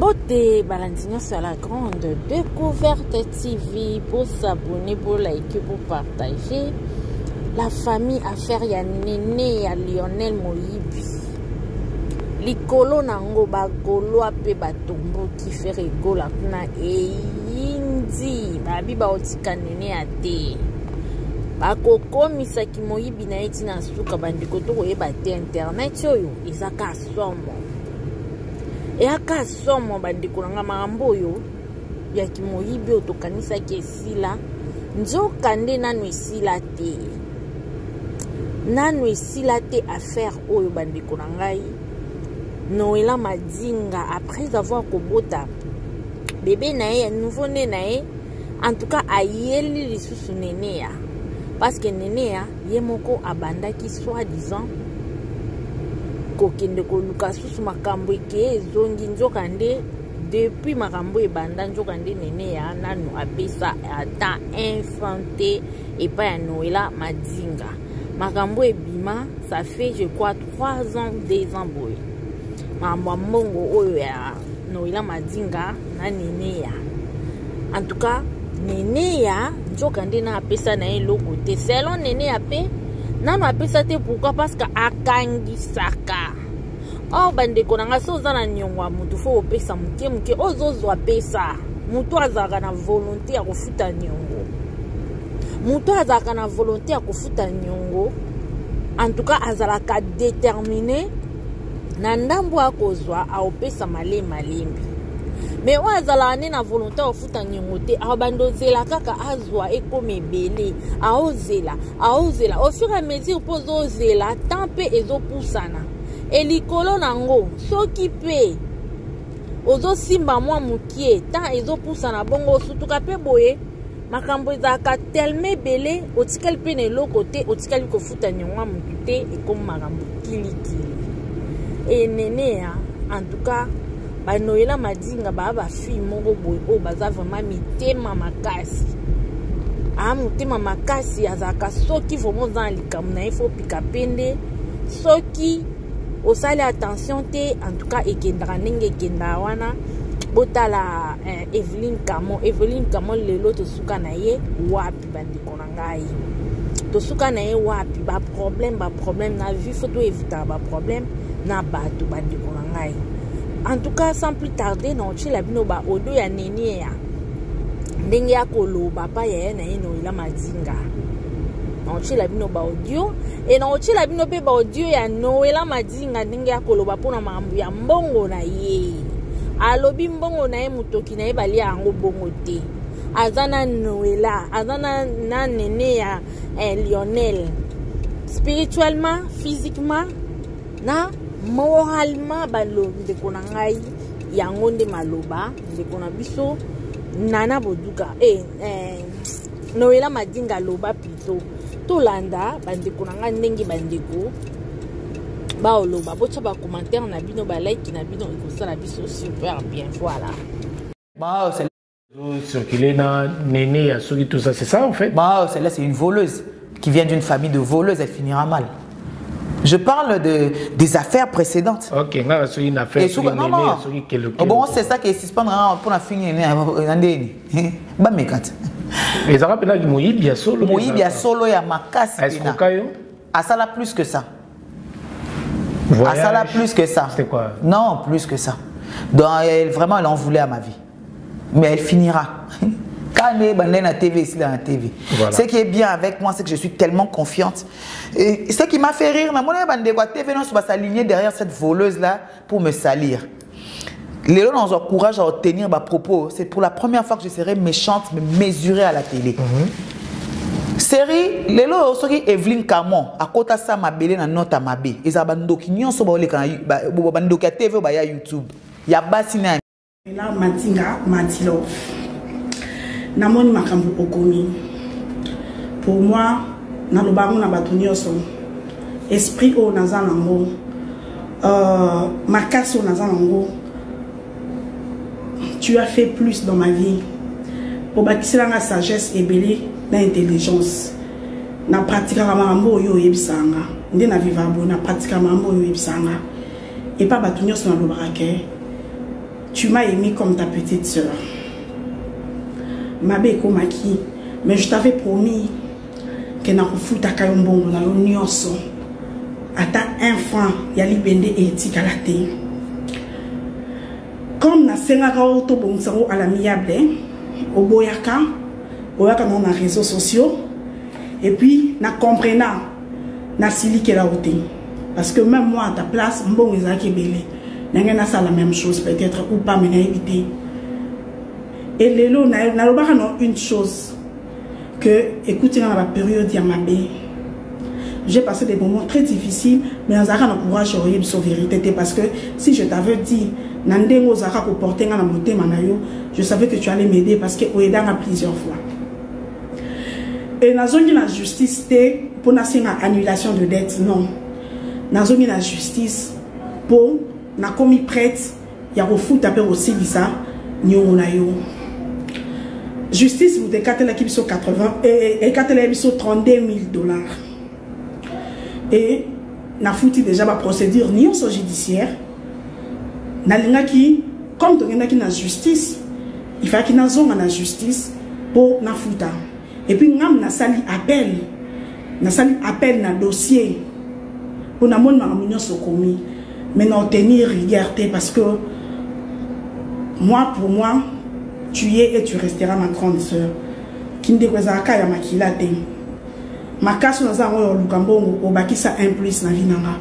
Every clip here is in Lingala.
Mbote balandi nyonso ya la grande découverte TV, bo s'abonner, bo liker, bo partager. La famille affaire ya Nene ya Lionel Moyibi. Likolo nango ba Gaulois pe batomboki Ferre Gola kuna eyindi babi baotika Nene ya te. Bakokomisa kimoyibi na ye tina suka bandeko tokoyeba te internet oyo eza ka somo. Eyaka somo bandeko na nga makambo oyo ya kimoyibi oyo tokanisaki esila nzoka nde nanu esila te nanu esila te affaire oyo bandeko na ngai Noela Madinga après avoir kobota bebe na ye ya nouveau né na ye en tout cas ayeli lisusu Neneya parce que Neneya ye moko abandaki soi disant kokende koluka susu makambo eke ezongi nzoka nde depuis makambo ebanda nzoka nde Neneya nanu apesa ata un franc te epai ya Noela Madinga makambo ebima ça fait je crois 3 ans 2 ans boye makambo ya mbongo oyo ya Noela Madinga na Neneya en tout cas Neneya nzoka nde na apesa na ye eloko te selon Neneya mpe nano apesa te pourquoi parce que akangisaka or bandeko na ngai so oza na niongo ya motu fo opesa moke moke ozozwa pesa motu azalaka na volonté ya kofuta niongo motu azalaka na volonté ya kofuta niongo en tout cas azalaka déterminé na ndambo akozwa aopesa malembe malembe me oyo azalaka nde na volonté ya kofuta niongo te abanda ozela kaka azwa ekoma ebele aozela aozela au fur et à mesure mpo ozozela temps mpe ezopusana elikolo nango soki mpe ozosimba mwa mokie temps ezopusana bongo osutuka mpe boye makambo ezalaka telema ebele otikali mpe na eloko te otikali kofuta niongo ya motu te ekomi makambo kilikili enene en tout cas banoyela Madinga baa bafille moko boye oyo baza vraiment mitema makasi aa motema makasi azalaka soki vraiment oza na likambo na ye fo pika pende soki osali attention te en tout cas ekendaka ndenge ekendaka wana botala eh, Eveline Camon Eveline Camon lelo tosuka na ye wapi bandeko na ngai tosuka na ye wapi baproblème baproblème na vie fo toevitaka baproblème na bato bandeko na ngai en tout cas sans plus tarder na otiela bino baaudio ya Neneya ndenge ya koloba pa yaya na ye Noela Madinga na otiela bino baaudio e na otiela bino mpe baaudio ya Noela Madinga ndenge ya koloba mpona makambo ya mbongo na ye alobi mbongo na ye motoki na ye balia yango bongo te aza na Noela aza na, na Nene ya eh, Lionel spirituellement physiquement na moralement bandeko na ngai yango nde maloba ndeko na biso Nana Boduka eh, eh, Noela Madinga aloba plutôt tolanda bandeko na ngai ndenge bandeko baoloba botya bacommentaire na bino balike na bino ekosala biso super bien voilà. Bah, c'est circuler na Nene ya soki tout ça c'est ça en fait. Bah, celle-là c'est une voleuse qui vient d'une famille de voleuses, elle finira mal. Je parle des affaires précédentes. Ok, nga soki une affaire soki non, non. Soki quelque Bon, c'est ça qui est suspendre pour la finir na ndeni. Ba mekata. Ezaka pena moyibi ya solo. Moyibi ya solo ya makasi pena. Est-ce yo? Asala plus que ça. Voyage, Asala plus que ça. C'était quoi? Non, plus que ça. Donc elle, vraiment elle en voulait à ma vie. Mais elle finira. Quand elle est na TV ici dans la TV. Voilà. Ce qui est bien avec moi, c'est que je suis tellement confiante. Et ce qui m'a fait rire, na mona bande quoi TV non va s'aligner derrière cette voleuse là pour me salir. Lelo dans un courage à obtenir ma propos, c'est pour la première fois que je serai méchante mais mesurée à la télé. Série lelo soki Evelyne Camon akota sa mabele na nota mabe eza bandoki nyonso baoleka na bandoki ya TV ba ya YouTube ya basi na La Madinga Madilove namoni makambo okomi pour moi naloba yango na bato nyonso esprit oyo naza nango makasi oyo naza nango tu as fait plus dans ma vie obakiselanga sagesse ebele na intelligence na pratikaka makambo oyo oyebisaka nga nde na vivaka boye na pratikaka makambo oyo oyebisaka nga epa bato nyonso nalobaka ke Tu m'as aimé comme ta petite sœur. Mabe ekomaki, mais je t'avais promis que nakofutaka yo mbongo na yo nyonso. Ata un franc ya libende etikala te. Comme nasengaka yo tobongisa yango à l'amiable, oboyaka, oyaka nango na réseaux sociaux et puis na comprena nasilikela yo te. Parce que même moi à ta place, mbongo ezalaki ebele. Ndenge nasala la même chose peut-être ou pas, mais nayebi te. Et lelo nalobaka na une chose que écoute nga na ba période ya mabe. J'ai passé des moments très difficiles, mais nazalaka na courage ya koyebisa vérité te, parce que si je t'avais dit na ndenge ozalaka koporte nga na motema na yo, je savais que tu allais m'aider parce que oyedanga plusieurs fois. Et nazongi na justice te mpo nasenga annulation de dette, non. Nazongi na justice mpo nakomi prête ya kofuta mpe kosilisa niongo na yo. Justice moto ekatelaki biso 80, ekatelaki biso 32 000 $. Et nafuti déjà baprocédure nyonso judiciaire. Nalingaki, comme tokendaki na justice, il fallaki nazonga na justice mpo nafuta. Et puis ngam nasali appel, nasali appel na dossier mpo namoni makambo nyonso okomi, mais na tenir rigueur te, parce que moi, pour moi, tu es et tu resteras ma grande sœur. Kindeko ezalaka ya makila te. Makasi naza yango ya oluka mbongo, obakisa un plus na vie na nga.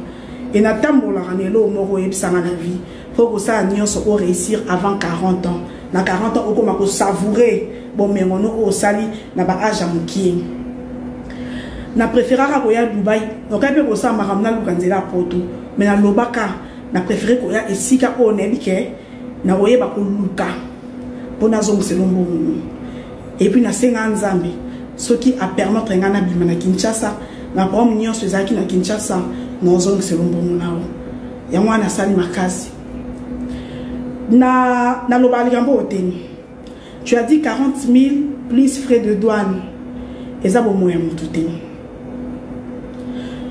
E natambolaka na eloko moko oyebisanga na vie: faut kosala nyonso oréussir avant 40 ans. Na 40 ans okoma kosavourer bomengo no oyo osali na baage ya mokie. Na préféraka koya Dubai, okai mpe kosala makambo, naluka nzela ya Poto, mais nalobaka na préféré koya esika oyo nayebi ke nakoyeba koluka mpo nazongisela mbongo. Et puis nasenga Nzambe soki apermettre ngai nabima na Kinshasa na problème nyonso ezalaki na Kinshasa, nazongisela mbongo na yo. Yango wana nasali makasi. Na nalobaka likambo oyo te. Tu as dit 40 000 plus frais de douane, eza bomoi ya motu te.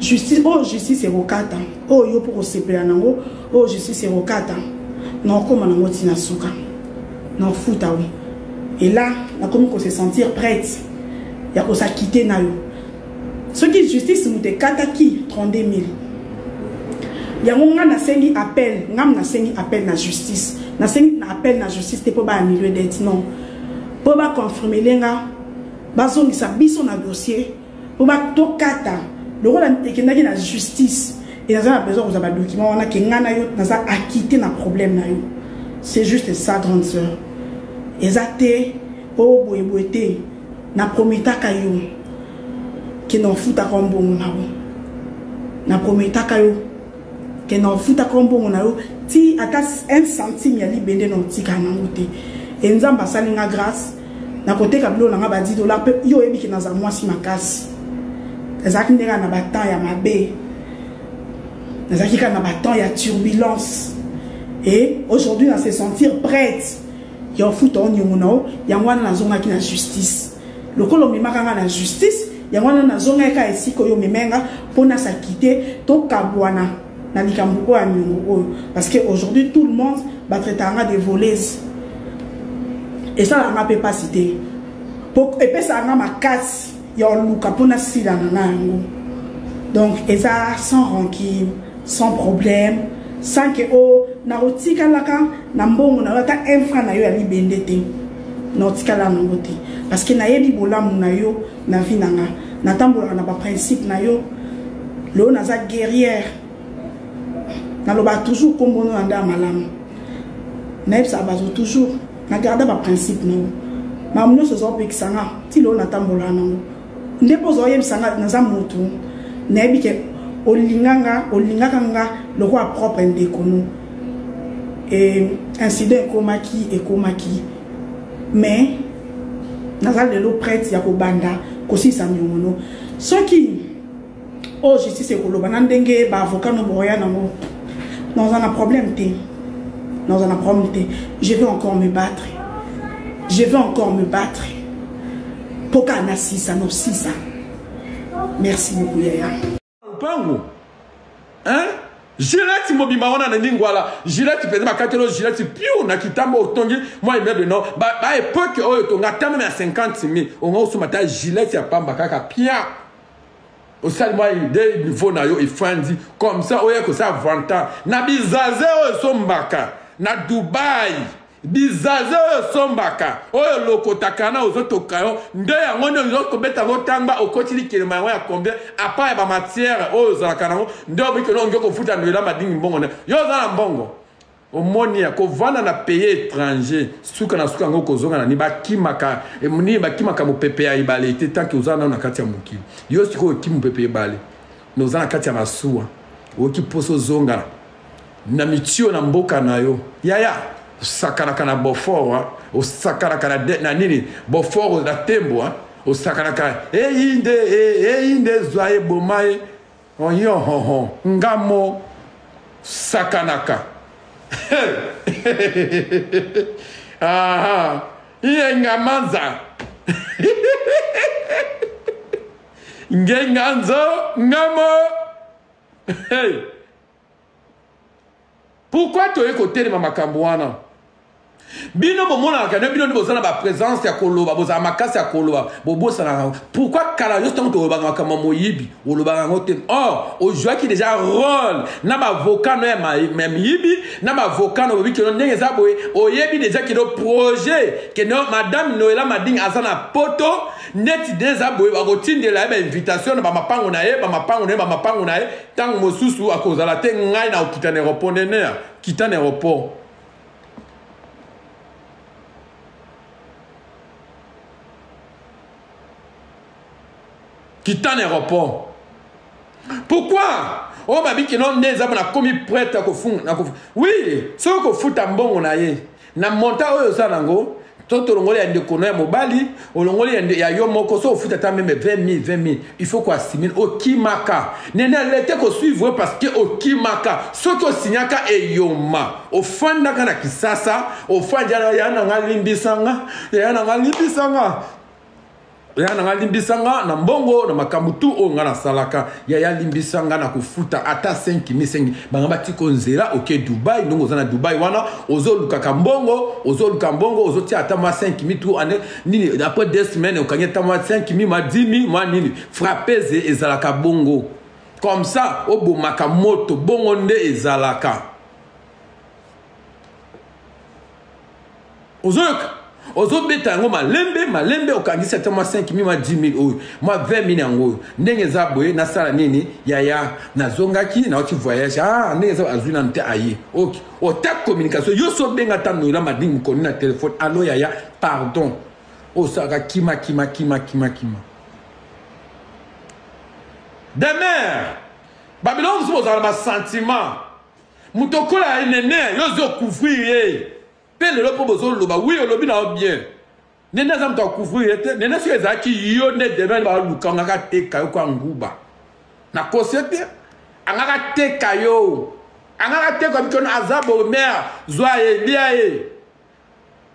Justice oyo, justice ekokata oyo yo mpo kosepela nango. Oyo justice ekokata, na okóma nango ntina suka na ofuta o. Et là nakomi kose sentir prête ya kosakite na yo. Soki justice moto ekataki 32 000, yango nga nasengi appel. Ngam nasengi appel na justice, nasengi na appel na justice te mpo baannuler dette, non, mpo baconfirmele nga, bazongisa biso na dossier mpo tokata lokola ekendaki na justice. E naza na besoin kozwa badocument wana ke ngai na yo naza acquitté na problème na yo. C'est juste ça, grande sœur. Eza te oyo boyeboye te. Naprometaka yo ke na ofutaka mbongo na yo, naprometaka yo ke na ofutaka mbongo na yo ti ata un centime ya libende na otika nango te. E Nzambe asali nga grâce, nakoteka biloko na nga ba 10 $. Mpe yo oyebi ke naza mwasi makasi. Ezalaki ndenge na batemps ya mabe, nazalaki kaka na batemps ya turbulence. Et aujourd'hui na se sentir prête ya ofuta oniongo na yo. Yango wana nazongaki na justice lokola omemaka nga na justice. Yango wana nazongaki kaka esika oyo omemenga mpo nasakite, tokabwana na likambo oyo ya niongo oyo, parce que aujourd'hui tout le monde batraitaka nga de voleuse. Esalaka nga mpe mpasi te, po epesaka nga makasi ya oluka mpo nasilana na yango. Donc eza sans rancune, sans problème, sans ke o nakotikalaka na mbongo na yo ata un franc na yo ya libende te. Naotikala nango te, parce que nayebi bolamu na yo na vie na nga. Natambolaka na baprincipe na yo. Lelo naza guerrière, nalobaka toujours nkombono na nde ya malamu, nayebisaka bato toujours nagarde baprincipe na yo. Makambo nyonso ozopekisa nga, ti lelo natambolaka nango nde mpo ozoyebisa nga. Naza motu nayebi ke olinga nga, olingaka nga lokola propre ndeko no. E incident ekomaki, ekomaki, mais naza lelo prête ya kobanda kosilisa niongo no. Soki oyo justice ekoloba na ndenge baavocat no boya nango, naza na problème te, naza na problème te. Je vais encore me battre, je vais encore me battre mpo kaka nasisa nosisa. Merci beaucoup, yaya. Lupango, hein? Gillette mobimba wana na lingwala Gillette mpenza bakateli Gillette piu na kitambo otongi mwa immeuble no ba, ba epoque oyo tonga ata meme ya 50 000 onga osomba ata Gillette ya pamba kaka pia osali mwa de niveau na yo efandi comme ça oya kosala vanta na bizaze oyo esombaka na Dubai Bizaze oyo osombaka, oyo olokotaka na ozotoka yo, nde yango nde ozo kobeta yango tangba okoti likelema yango ya combien à part ya ba matière oyo ozalaka nango nde obiki no ongi kofuta noela madingi mbongo na yo oza na mbongo omoni ya kovanda na pays étranger suka na suka yango kozonga na ni bakimaka eh, nini bakimaka mopepe ya ebale te tant que oza nano na kati ya mokili yo sikoyo okimi mopepe ya ebale na oza na kati ya masuwa oyoki mposa ozonga na mitio na mboka na yo yaya osakanaka na beaufort osakanaka na, na nini beaufort na tembo osakanaka eyinde eyinde zwa ye boma ye oyohoho ngamo sakanaka aha iye ngamanza ngenganzo ngamo hey. Pourquoi toye kotelema makambo wana? Bino bomonaka nde bino nde boza na bapresence ya koloba, bozala makasi ya koloba, bobosanaka yango. Pourquoi kala nyonso ntango tolobaka makambo ya moyibi olobaka yango te? Or ozwaki deja role na baavocat no ya miyibi na baavocat no bobi keno ndenge eza boye, oyebi deja keno projet keno madame Noela Mading aza na poto neti nde eza boye, bakotindela ye bainvitation na bamapango na ye, bamapango na ye, bamapango na ye ntango mosusu akozala te ngai na okita na aéroport nene kita na aéroport kita na aéroport pourquoi oyo babiki no nde eza nakomi prête ya kofunga oui soki kofuta mbongo na ye na montant oyo oza nango to tolongoli ya ndeko no ya mobali olongoli ya yo moko so ofuta ata meme 20 000 20 000 il faut koassimile okimaka nene alete kosuivre parce que okimaka soki osignaka eyoma ofandaka na kisasa ofandi ya na nga limbisanga ya na nga limbisanga yaya na nga limbisa nga na mbongo na makambo tu oyo nga nasalaka yaya limbisa nga na kofuta ata 5 5 banga batiko nzela oke dubai ndongo oza na dubai wana ozolukaka mbongo ozoluka mbongo ozotia ata mwa 5 tu ane nini après deux semaines okangi ata mwa 5 mwa 10 mwa nini frappeze ezalaka bongo comme ça obomaka moto bongo nde ezalaka ozoyoka ozobeta yango malembe malembe okangisi ata mwa 5 mwa 10 000 oyo mwa 20 000 yango oyo ndenge eza boye nasala nini yaya nazongaki nauti voyage ah ndenge eza azwi nanu te aye ok ota communication yo so obenga ata noela madingi mokoni na telefone alo yaya pardon osalaka kima kima kima kima kima demer babiloko mosusu bozala na basentiment moto okola ye nene yo ozo couvrir ye mpe lelo mpo bozoloba wi olobi na yo bien nene aza moto akouvrir ye te nene soki ezalaki yo nde demain baluka angaka teka yo kwa nguba nakosi ye te angaka teka yo angaka teka bikono aza bomere zwa ye lia ye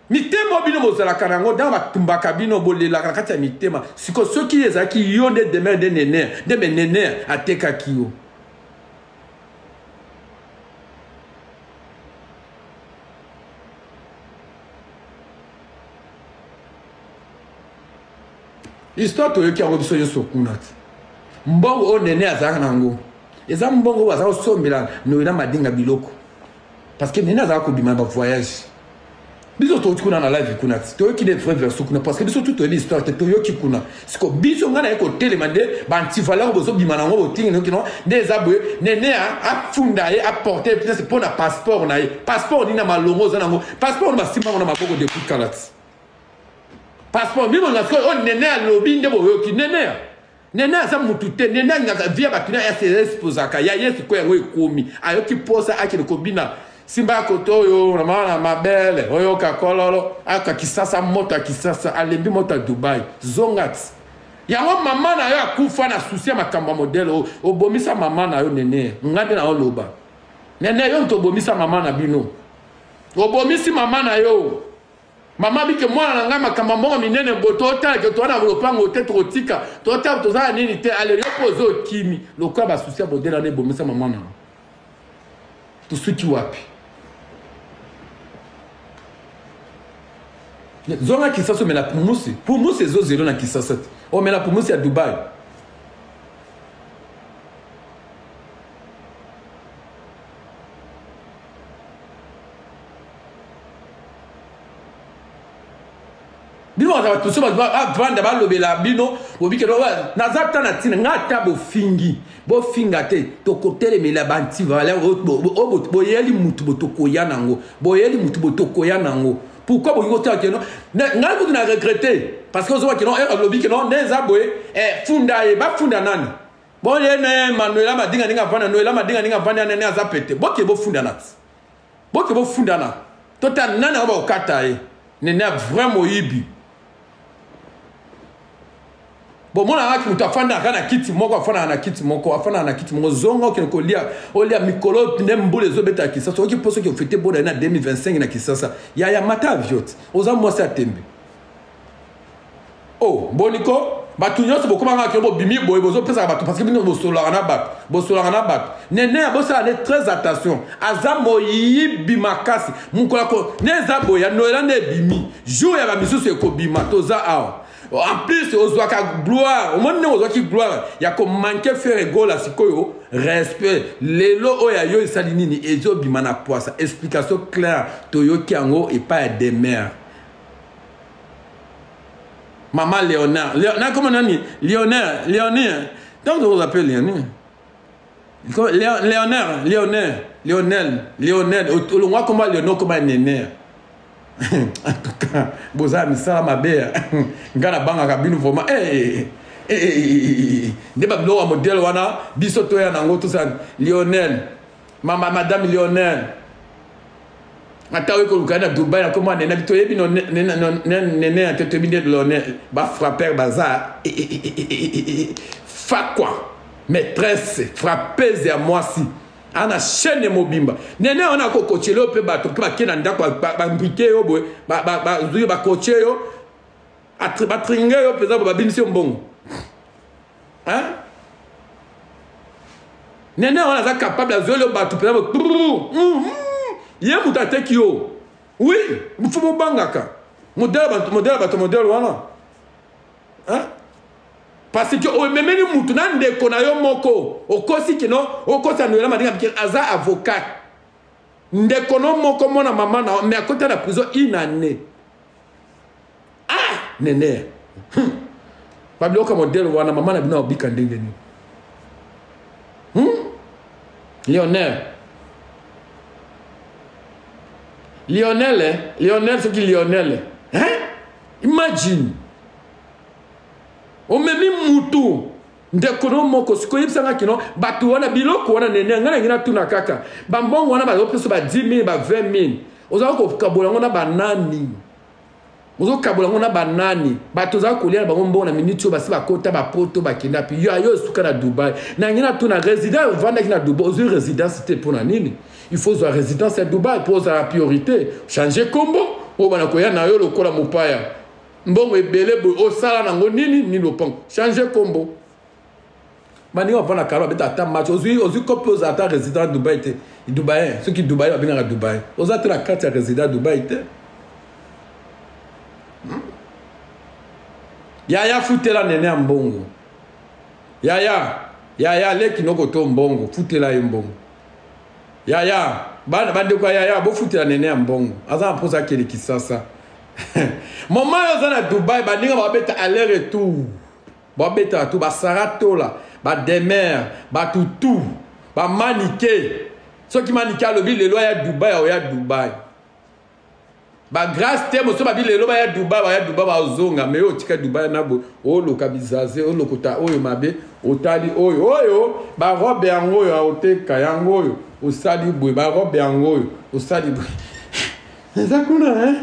mitema bino bozalaka na yango ntango batumbaka bino bolelaka na kati ya mitema siko soki ezalaki yo nde demer nde nene nde me nene atekaki yo histoire toyoki yango biso nyonso kuna te mbongo oyo nene azalaka na yango eza mbongo oyo aza kosombela noela madinga biloko parce que nene azalaka kobima na bavoyage biso toyoki kuna na live kuna ti toyoki nde vrai version kuna parce que biso tu toyebi histoire te toyoki kuna siko biso ngai naye kotelema nde baantivaleur bozobima na yango botingi noki no nde eza boye nene afunda ye aporte plainte mpo na passeport na ye passeport nini na malongo oza nango passeport no basimba yango na maboko depuis kala ti passeport bino na sikoyo oyo nene alobi nde boyoki nene Nene aza mutu te nene alingaka vie ya bato na se exposaka ya ye sikoyo yango ekomi ayoki posa akende kobina simba ya koto oyo na mama na mabele oyoka kololo ayoka kisasa moto ya kisasa alembi moto ya dubai zonga ti yango mama na yo akufa na susi ya makambo ya modele oyo obomisa mama na yo nene nga nde naoloba nene yo moto obomisa mama na bino obomisi mama na yo Mama bike mwana na ngai makambo mbongo minene bo totala ke toza na lopango te tokotika totala toza na nini te ale yo mpo ozo okimi lokola basusi ya bodela nde ebomisa mama na yo. Tosuki wapi? Zonga Kisasa omela pumusi. Pumusi ezozelo na Kisasa te. Omela pumusi ya Dubai. Bino baza bato so bavanda balobela bino bobike naza ata na ntina ngai ata bofingi bofinga te tokotelemela bantivaleur oyo boyeli mutu botokoya nango boyeli mutu botokoya nango pourquoi bolingi kotala keno ngai kutu na regrette parce que ozoba keno eh, alobi keno nde eza boye eh, funda ye bafunda nani boye ne manuela madinga ndenge avanda noela madinga ndenge avanda nene aza pete boke bofundana ti boke bofundana tota nani yango bakokata ye nene ya vrai moyibi bomonaka moto afandaka na kiti moko afandaka na kiti moko afandaka na kiti moko zonga okende kolia olia mikolo nde mbula ezobeta ya kisasa oyoki mpo soki ofete boda na 2025 na kisasa yaya mata avio te oza mwasi ya tembe oh boniko bato nyonso bokomaka ke bobimi boye bozopesaka bato parce que bino bosololaka na bato bosololaka na bato nene bosala ne très attention aza moyibi makasi mokolo ako ne eza boye ya noela nde ebimi jour ya bamisusu ekobima toza awa en plus ozwaka gloire omoni ndenge ozwaki gloire ya komanke fere gola sikoyo respect lelo oyo ya yo esali nini ezobima na pwasa explication claire toyoki yango epai ya demer mama léonard Léonard comment nani léonard léonard donc vous appelez léonard léonard léonard léonel léonel olongwa koma léonard okoma nener en tout cas boza misala mabe nga nabangaka bino vraiment eh, eh, eh, nde babiloko ya modele wana biso toya nango tosala lionel mama madame lionel ata oyo koluka na dubai na komona nene toyebi nene ya te toyebi nde lionel bafrapper baza fakwa maîtresse frappeuse ya mwasi ana chaîne mobimba nene wana akokotyela yo mpe bato mpe bake na ndako bambrike yo boye bazwi yo bakotye yo batringe yo mpenza boye babimisi yo mbongo nene wana aza capable azweli yo bato mpenza boye ye moto ateki yo oui fo bobangaka modele bato modele wana parce que omemeli mutu na ndeko na yo moko okosi kino okosa noela madinga bikeli aza avocat ndeko no moko mwana mama na mais akota na prison une année ah nene hmm. babiloko ya modele wana mama na bino abika ndenge nini hmm? lionel lionel eh? lionel soki lionel hein? imagine omemi mutu ndeko no moko sikoyo yebisanga kino bato wana biloko wana nene ngai nangi natuna kaka bambongo wana bazopesa ba 10 000 ba 20 000 ozala kokabola yango na banani ozokabola yango na banani bato ozala kolia na bango mbongo na miniti oyo basi bakota bapoto bakenda mpe yo ayo esuka na dubai nangi natuna résident ovandaki na dubai ozwi résidence te mpo na nini il faut ozwa résidence ya dubai mpo ozala priorité change kombo oyo bana koya na yo lokola mopaya mbongo ebele boye osala nango nini nini lopango change kombo baninga bafanda kala babeta ata match ozwi ozwi kope oza ata résident dubai te dubaien soki dubai babengaka dubai oza te na kati ya résident dubai te hmm? yaya futela nene ya mbongo yaya yaya leki noko to mbongo futela ye mbongo yaya bana bandeko ya yaya bofutela nene ya mbongo aza na mposa akende kisasa moma oyo oza na dubai baninga babeta aller retour babetaka tu basara tola bademer bato tu bamanike soki manike alobi lelo aya dubai aoya dubai bagrace te mosusu babi lelo baya dubai baya dubai bazonga me oyo otika dubai na boye oloka bizaze olokota oyo mabe otali oyo oyo barobe yango oyo aoteka yango oyo osali boye barobe yango oyo osali boye eza kuna eh?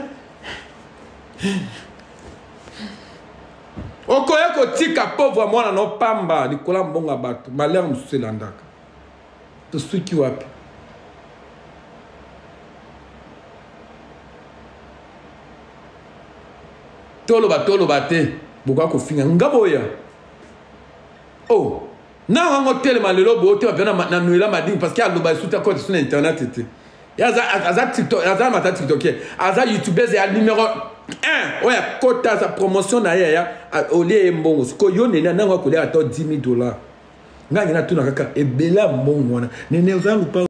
okoya kotika pauvre mwana no pamba likolo ya mbongo ya bato malheur mosusu elandaka tosuki wapi toloba toloba te bokoka kofinga nga boya o oh. Na wango telema lelo bo te na na Noela Mading parce que aloba lisusu te akota sur internet te. Ye aza aza TikTok, aza mata TikToker, aza youtubeuse ya numéro 1 oyo akota aza promotion na ye ya olie ye mbongo. Sikoyo yo nene nango akolia ata 10 000 dollars. Ngai natuna kaka ebele ya mbongo wana nene oza lupa.